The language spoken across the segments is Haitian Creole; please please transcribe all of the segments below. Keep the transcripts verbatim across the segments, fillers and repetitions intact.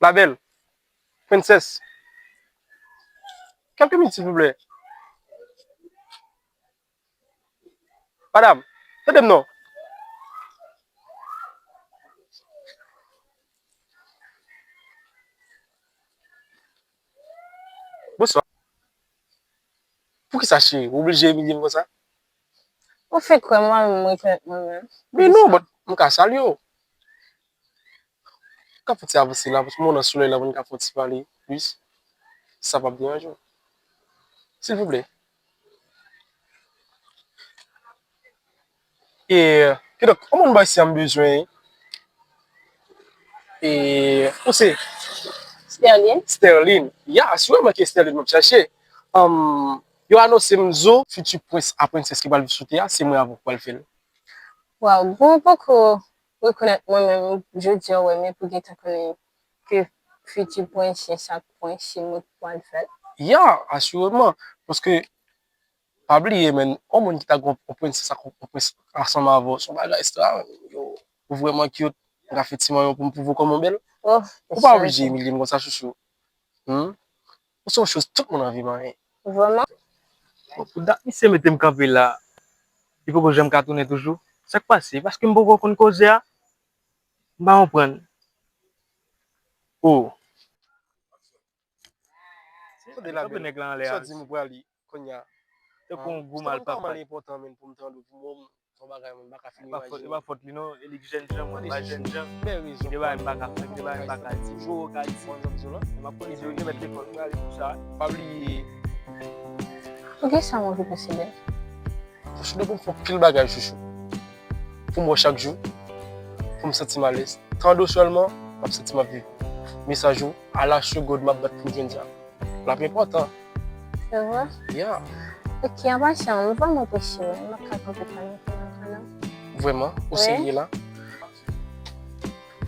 La belle. Princess. Quelques minutes, s'il vous plaît. Madam, tande m non. Bonswa. Poukisa cheri, ou oblije imilye m konsa? Ou fèk kwè m pa menm rekonèt mwen menm. Men non, but m ka salye w. Ka fè ti avanse la, paske mwen nan solèy la, pou n ka fè yon ti pale plis. Si sa p ap deranje w. Silvouplè. E, kidonk, yon moun bò isi a m bezwen. E, ou se? Sterline. Sterline. Ya, si w remake Sterline, m ap chache. Um, yo anonse m zo, fiti prens a prensès ki pral viv sou tè a, se mwen avè w k pral fè l. Waw, bon, poko rekonèt mwen menm, jodi a, w wè, men pou gentan konnen ke fiti prensès ak prens, se mwen k pral fè l. Ya, asireman. Paske, pa bliye, men, yon moun ki ta gen yon prensès ak yon prens ansanm avè w, se yon bagay ekstra, men, yo, ou vrèman cute, m ka fè ti manyen pou m pwouve w kòman w bèl. Oh, ou pa oblije imilye m konsa, chouchou. Hmm? Ou se yon choz tout moun anvi manyen. Vrèman? Bon, pou dat misye mete m kanpe la, li poko janm ka tounen toujou. Sa k pase? Paske m poko konn koze a? M pa konprann. Oh. Tande la, nèg la anlè a. Sa w di m prale kounye a? Tankou yon gwo malpapa. Kòman li enpòtan, men, pou m tande w, pou mwen, se yon bagay, mwen, m pa ka fini imajine. E pa fòt li non, e li k jènjan, mwen pa jènjan. Gen bagay m pa ka fè, gen bagay m pa ka di. Jou ou ka di. M ap konn di ou te mèt lekòl, ou prale pou sa. Pa bliye. Poukisa mwen vin posede? Chouchou, depi m fè pil bagay, chouchou. Pou m wè chak jou, pou m santi m alèz. Tande w sèlman, m ap santi m ap viv. Mesaj ou, a la segonn, m ap bat pou m jwenn sa. L ap enpòtan. Se vre? Ya. Ok, an pasan, m vrèman apresye w, m pa ka kanpe pale anpil ankò non. Vrèman? Ou serye la?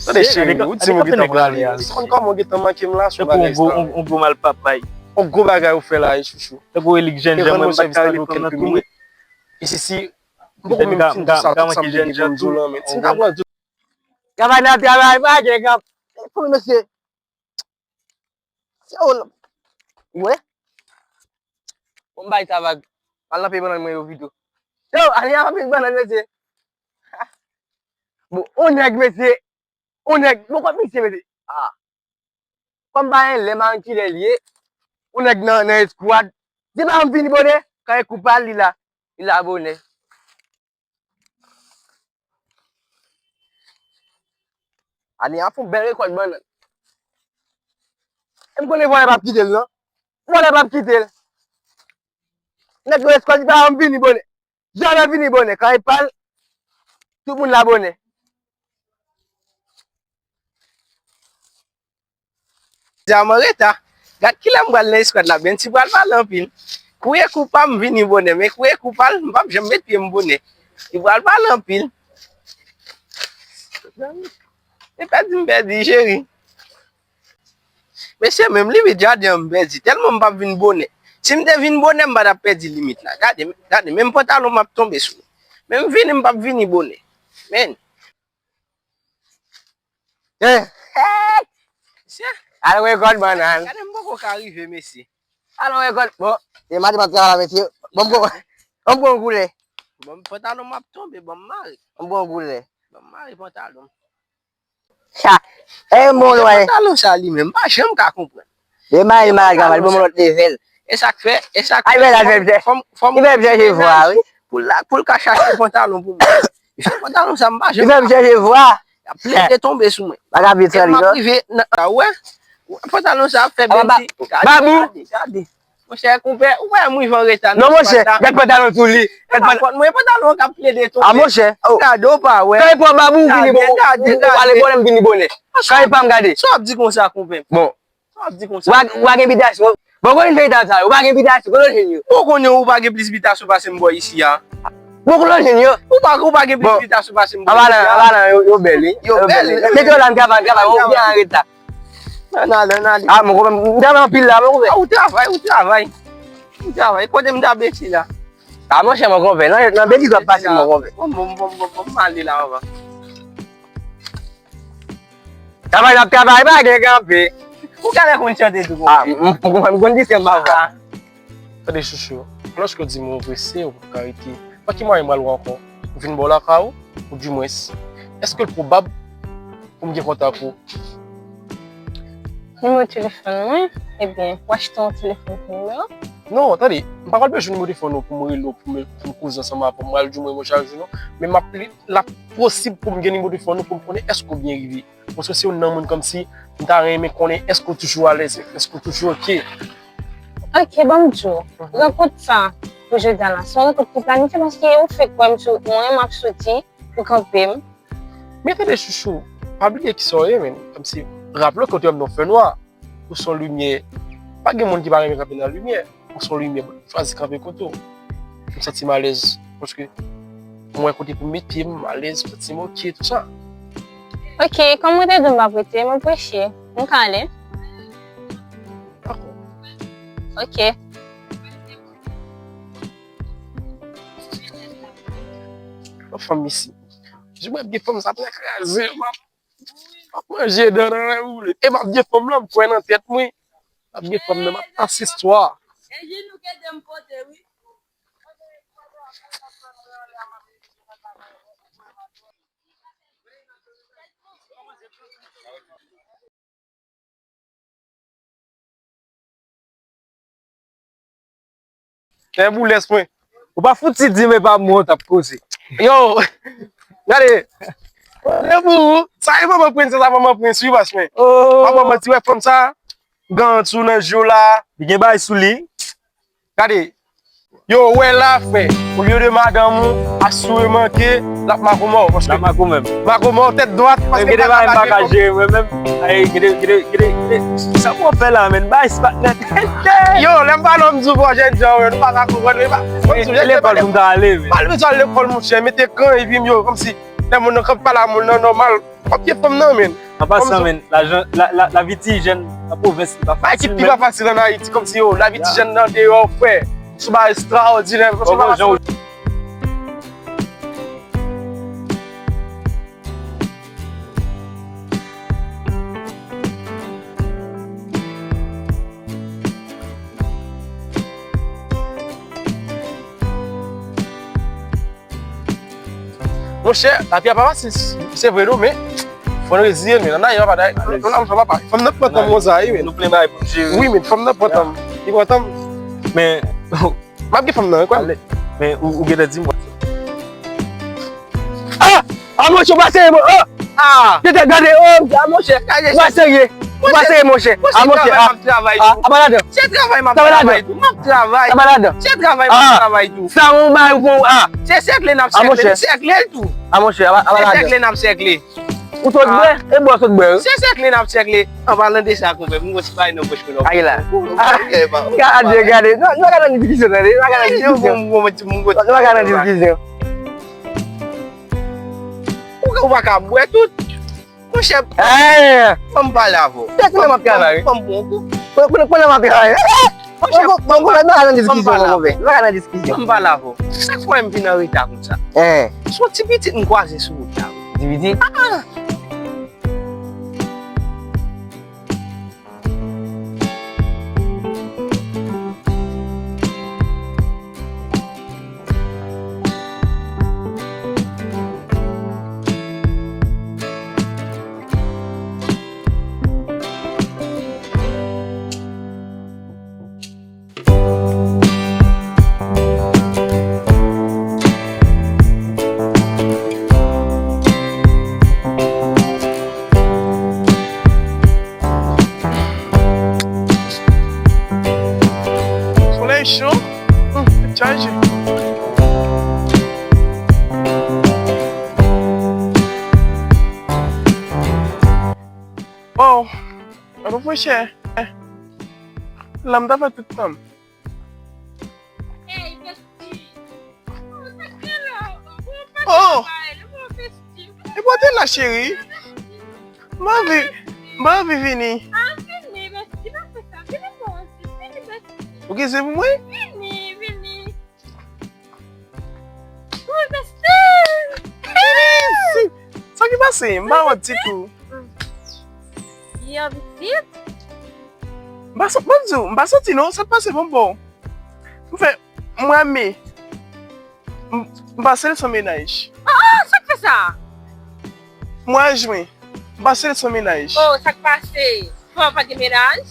Tande cheri, ou di m ou gentan prale. Ou konn kòman ou gentan manke m la sou bagay sa. Yon gwo malpapay. Yon gwo bagay ou fè la, wi, chouchou. Tankou relik jènjan, mwen m pa t ka rele fanm nan tou mwen. E si, si, m poko menm fin di sa, tout sa m te gen pou m di w lan, men si m ta pran. Travay nan travay, pa gen kap. Pou mesye. Se ou l-, ou wè? Bon, m bay sa vag. Al nan peyi bannann mwen yo pito. Yo, ale a peyi bannann, mesye. Bon, on nèg, mesye. On nèg, bon, kòm misye, mesye. Ah. Kòm pa en lè, m a ankilè l ye. On nèg nan, nan eskwad. Di pa m vini bonè, kan e kou pa l, li la. Li la bonè. Ane a fon bèl rekòt bannann. E m konnen vòlè p ap kite l, non. Vòlè p ap kite l. Nèg yo eskwad, li pa janm vini bonè. Janm vini bonè. Kan e pa l, tout moun la bonè. Dja m an reta. Gad kilè m pral nan eskwad la, Benty pral pale anpil. Kouri kou pa m vini bonè, men kouri kou pa l, m p ap janm met pye m bonè. Li pral pale anpil. E pèdi m pèdi, cheri. Mesye, menm limit jaden an m pèdi, tèlman m p ap vin bonè. Si m te vin bonè, m pa t ap pèdi limit la. Gade, gade, menm pantalon m ap tonbe sou li. Men m vini, m p ap vini bonè. Men. Eh! Mesye. Al rekòt bannann. Gade m poko ka rive, mesye. Al rekòt, bon, e maten m ap travay la, mesye. Bon, m pran, bon, m pran koulè. Bon, pantalon m ap tonbe, bon, m mare. Bon, m pran koulè. Bon, m mare pantalon. Sa, e bon lwen. Pantalon sa li menm, m pa janm ka konprann. E mari malad kaval, bon, m lòt level. E sa k fè, e sa k fè. Ay, bèl afè, fè. Fò m, fò m, li fè chanje vwa, wi. Pou l, pou l ka chache pantalon pou mwen. Mesye, pantalon sa, m pa janm. Li fè m chanje vwa. Y ap plede tonbe sou mwen. Bagay vit sa li, non? E m ap rive nan, a, wè. Pantalon sa ap fè Benty. Babou. Gade, gade, gade. Monchè, konpè, ou wè m rive an reta nan eskwad la. Non, monchè, gad pantalon sou li. Gad pantalon. Mwen, pantalon k ap plede tonbe. A, monchè. Gade, ou pa wè. Kan e pran Babou, ou vini bonè. Gade, gade, gade. Ou ale bonè, m vini bonè. Kan e pa m gade. Sa w ap di konsa, konpè? Bon. Sa w ap di konsa? Ou pa, ou pa gen bitasyon. Bon, konnen fè eta sa yo. Ou pa gen bitasyon, konnen jwenn yo. Ou konnen ou pa gen plis bitasyon pase m bò isi a. Bon, konnen jwenn yo. Ou pa, ou pa gen plis bitasyon pase m bò isi a. Anpalan, anpalan, yo, yo bèl, wi. Yo bèl. Mete yo la, m travay, m travay, ou byen an reta. Ann ale, ann ale. A, mon konpè, m travay anpil la, mon konpè. A, ou travay, ou travay. Ou travay. Kote m ta bese la? A, monchè, mon konpè, nan, nan betiz w ap pase, mon konpè. Bon, bon, bon, bon, bon, m ale la, anvan. Travay n ap travay, pa gen kanpe. Ou genlè konn chante tou, konpè. Ah, m, m, m konn diskè m pa vwa. Tande chouchou, lòske w di m ou prese, ou pap ka rete, pa ki mwayen m pral wè ankò? M vin ba w lakay ou, oudimwens, èske l pwobab pou m gen kontak ou? Nimewo telefòn mwen, ebyen, w achte yon telefòn pou nimewo? Non, tande, m pa pral bezwen nimewo telefòn ou pou m rele w, pou m, pou m koze ansanm avè w, m pral di w mwen monchè a jou non, men m ap, li, l ap posib pou m gen nimewo telefòn ou pou m konnen èske w byen rive. Paske se youn nan moun kòmsi m ta renmen konnen èske w toujou alèz, èske w toujou oke. Ok, ban m di w, rankont sa pou jodi a la, se yon rankont ki planifye paske ou fèk wè m sou, mwen, m ap soti pou kanpe m. Men tande chouchou, pa bliye kisa w ye, menn. Kòmsi, raple w ke w te wè m nan fè nwa, ou se yon limyè. Pa gen moun ki pa renmen kanpe nan limyè. Ou se yon limyè, chwazi kanpe kote w. M santi m alèz, paske mwen kote pou m met pye m, m alèz, m santi m oke, tou sa. Ok, kòm mwen te di w m p ap rete, mwen preche, m ka ale. Dakò. Ok. Yon fanm isi. Jou mwen gen fanm sa ap kraze, m ap M ap manje dan nan woule. E m ap gen fanm lan, m kwè nan tèt mwen. M ap gen fanm nan, m ap pase istwa. Fè boulès mwen. Ou pa fouti di m e pa mwen w t ap koze. Yo, gade. Se pou ou. Sa e manman prens, sa manman prens wi bas mwen. Oh. Pa manman ti wè fanm sa. Gan sou nan jou la. Li gen bagay sou li. Gade. Yo, wè la, frè. Olye de madanm ou asire manke, l ap makomò. Paske l ap makomò. Makomò, tèt dwat, paske m pa ka jere mwen menm. Ay, gade, gade, gade, gade. Sa pou w fè la, menn? Bay, se pa nèt. Yo, lè m pale w, m di w, bò, jèn jan, nou pa ka konprann, men pa. Mwen di w, lekòl pou m ta ale, men. Pa bezwen al lekòl, monchè, mete kan epi m yo, kòmsi, lè moun nan k ap pale a moun nan nòmal. W ap gen fanm nan, menn. An pasan, menn, lajan, la, la, lavi ti jèn nan pwovens li pa fasil, menn. Ki pi pa fasil ann Ayiti, kòmsi, yo, lavi ti jèn nan deyò, frè. Sou bagay ekstraòdinè, franchman, pa fasil. Monchè, lavi a pa fasil, se vre tou, men fò n reziye n, men nan lavi a pa, nan lavi a pa, fanm nan pran tan m konsa, wi, men. Nou plen bagay pou n jere. Wi, men fanm nan pran tan m. Li pran tan m. Men, m ap gen fanm nan, wi, kwè m. Men ou, ou gentan di m, ah! Ah, monchè, ou pa serye, mwen. Ah! Ah! Tete, gade, oh, ah, monchè, ou pa serye. Ou pa serye, monchè. Ah, monchè, ah. Ah, pa ladan. Se travay m ap travay tou. M ap travay. Se travay m ap travay tou. Sa yon bagay pou, ah. Se sèkle n ap sèkle, n sèkle l tou. Ah, monchè, a pa, a pa ladan. Se sèkle n ap sèkle. Ou sot bwè? E bwè w sot bwè, wi. Se sèkle n ap sèkle. An palan de sa, konpè, m gon ti bagay nan pòch mwen la. Ay la. Gade, gade. Nou, nou pa ka nan diskisyon, tande. Nou pa ka nan diskisyon. Nou pa ka nan diskisyon. Ou, ou pa ka bwè tout. Monchè, ban m pale avè w. Ban m pran yon kou. Ban m pran yon kou. Ban m pale avè w. Ban m pale avè w. Ban m pale avè w. Sa k fè m vin anreta konsa? Se yon ti pitit m kwaze sou wout la. Ti pitit? Ah! Solèy cho. Hum, tèt chaje. Wow. Alò, monchè. Lanm ta fè tout tan m. Oh! E pote la, cheri. M anvi, m anvi vini. Ou gen zen pou mwen? Vini, vini. Vini! Sa ki pase? M pa wont ditou. Yo, pitit. M pa san-, ban m di w, m pa santi non, sa k pase bon bon. M fè mwa me, m, m pase l san mennaj. Oh, oh, sa k fè sa? Mwa jen, m pase l san mennaj. Oh, sa k pase? Bon, pa gen mennaj?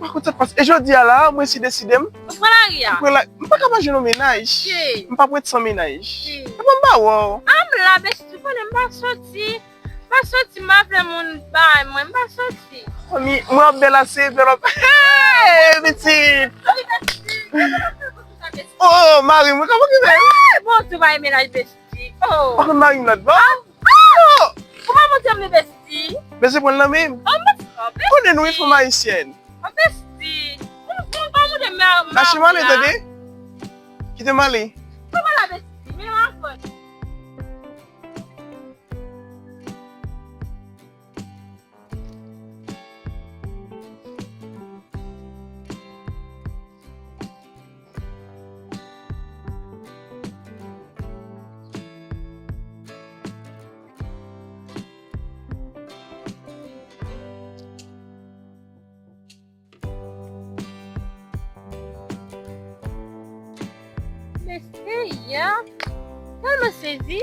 Pa konn sa k pase. E jodi a la, mwen si deside m. Ou pran lari a? M pran la, m pa ka pa jwenn yon mennaj. Ye. M p ap ret san mennaj. Ye. E bon, m pa wè w. Ah, m la, besti, konnen m pa soti. M pa soti, m pa vle moun bay mwen, m pa soti. Fanmi, mwen ap bèl ase, bèl ap. Hey, pitit! Oh, mari mwen, kòman ki fè? Hey, bon, tou bay mennaj, besti. Oh. Pa konn mari m la, non? Ah, ah! Ou pa montre m li, besti. Besti, pran l nan men m. Oh, besti. Konnen nou, yon fanm ayisyèn. Oh, besti. Ou, ou pa montre m, ma, ma. Lache m ale, tande? Kite m ale. Kòman la, besti? Men yon afè. Besti, ya. Tèlman sezi.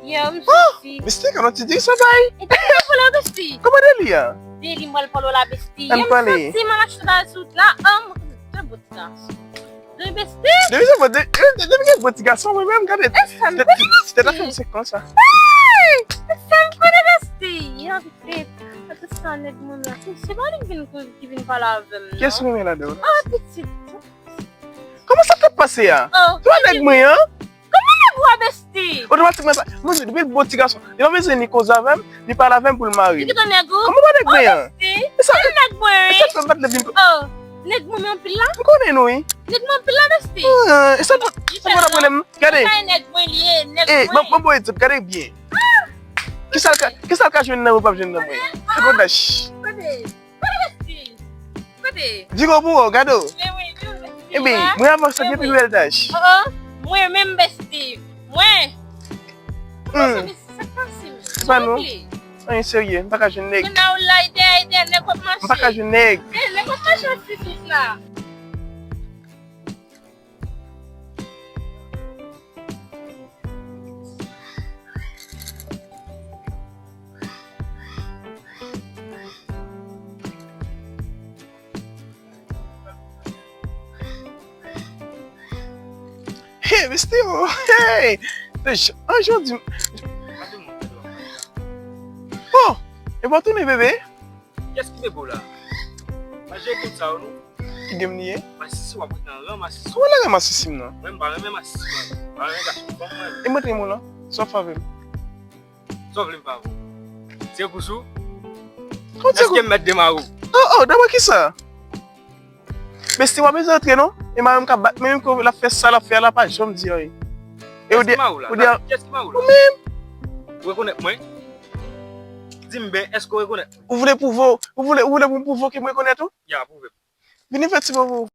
Ya, m sezi. Besti, kòman ti di sa bay? E te pou la, besti. Kòman Deli a? Deli, mwen pale la, besti. Ann pale. M santi m al achte bagay sou wout la. An, te bò ti gason. Deli, besti. Deli, se bò, de, de, de, de, bò ti gason, mwen menm, gade. E sa m konnen, besti. Tèt la fè m se konsa. Hey! E sa m konnen, besti. Ya, besti. Ate sa nèg mwen la. Se, se pa li ki vin, ki vin pale avè m, non. Kiyès ou renmen ladan yo? Oh, pitit. Kòman sa t ap pase a? Oh, se pa nèg mwen an? Kòman nèg ou a, besti? Otomatikman sa, mwen di, depi l bon ti gason, li pa bezwen ni koze avè m, ni pale avè m pou l mari. Li gentan nèg ou? Kòman pa nèg mwen an? Oh, besti. E sa, se nèg mwen, wi. E sa k fè m pa t lè vin. Oh, nèg mwen anpil la? M konnen nou, wi. Nèg mwen anpil la, besti. Ah, e sa, sa mwen ap rele m. Gade. Sa e nèg mwen li ye, nèg mwen. Eh, ban, ban m ba w egzanp, gade byen. Kisa l ka, kisa l ka jwenn nan mwen, p ap jwenn nan mwen? Se bon dach. Kote? Kote besti? Kote? Di gwo pou wè w, gade w. Men wi, men wi, besti. Ebyen, mwen avanse gen pi bèl dach. Oh, oh. Mwen menm besti. Mwen. Hmm. Sa k pase, men? Se pa nou. Anyen serye, m pa ka jwenn nèg. Kounye a w la, ide, ide, nèg w ap mache. M pa ka jwenn nèg. Eh, nèg w ap mache ak pitit la. Hey, Misti, oh, hey! Anjou di. Oh, e bon tounen, bebe? Kiyès ki bebe w la? Pa jwe game sa yo non. Ki game li ye? Masisi w ap ret nan ran masisi. Ou wè nan ran masisi m nan? Mwen m pa renmen masisi mwen. M pa renmen gason fanm mwen. E mwen te moun lan. Sa w fè avè m? Sa w vle m fè avè w? Tire kous ou? Èske m mèt demare w? Oh, oh, demare kisa? Besti, w pa bezwen antre non. E mari m k ap bat mwen menm, ke l ap fè sa l ap fè a la, pa janm di anyen. E ou de, ou de. Kiyès ki mari w la? Ou menm. Ou rekonèt mwen? Di m byen, èske w rekonèt mwen? Ou vle pwouve, ou vle, ou vle pou m pwouve w ke m rekonèt ou? Ya, pwouve m. Vini fè ti bobo.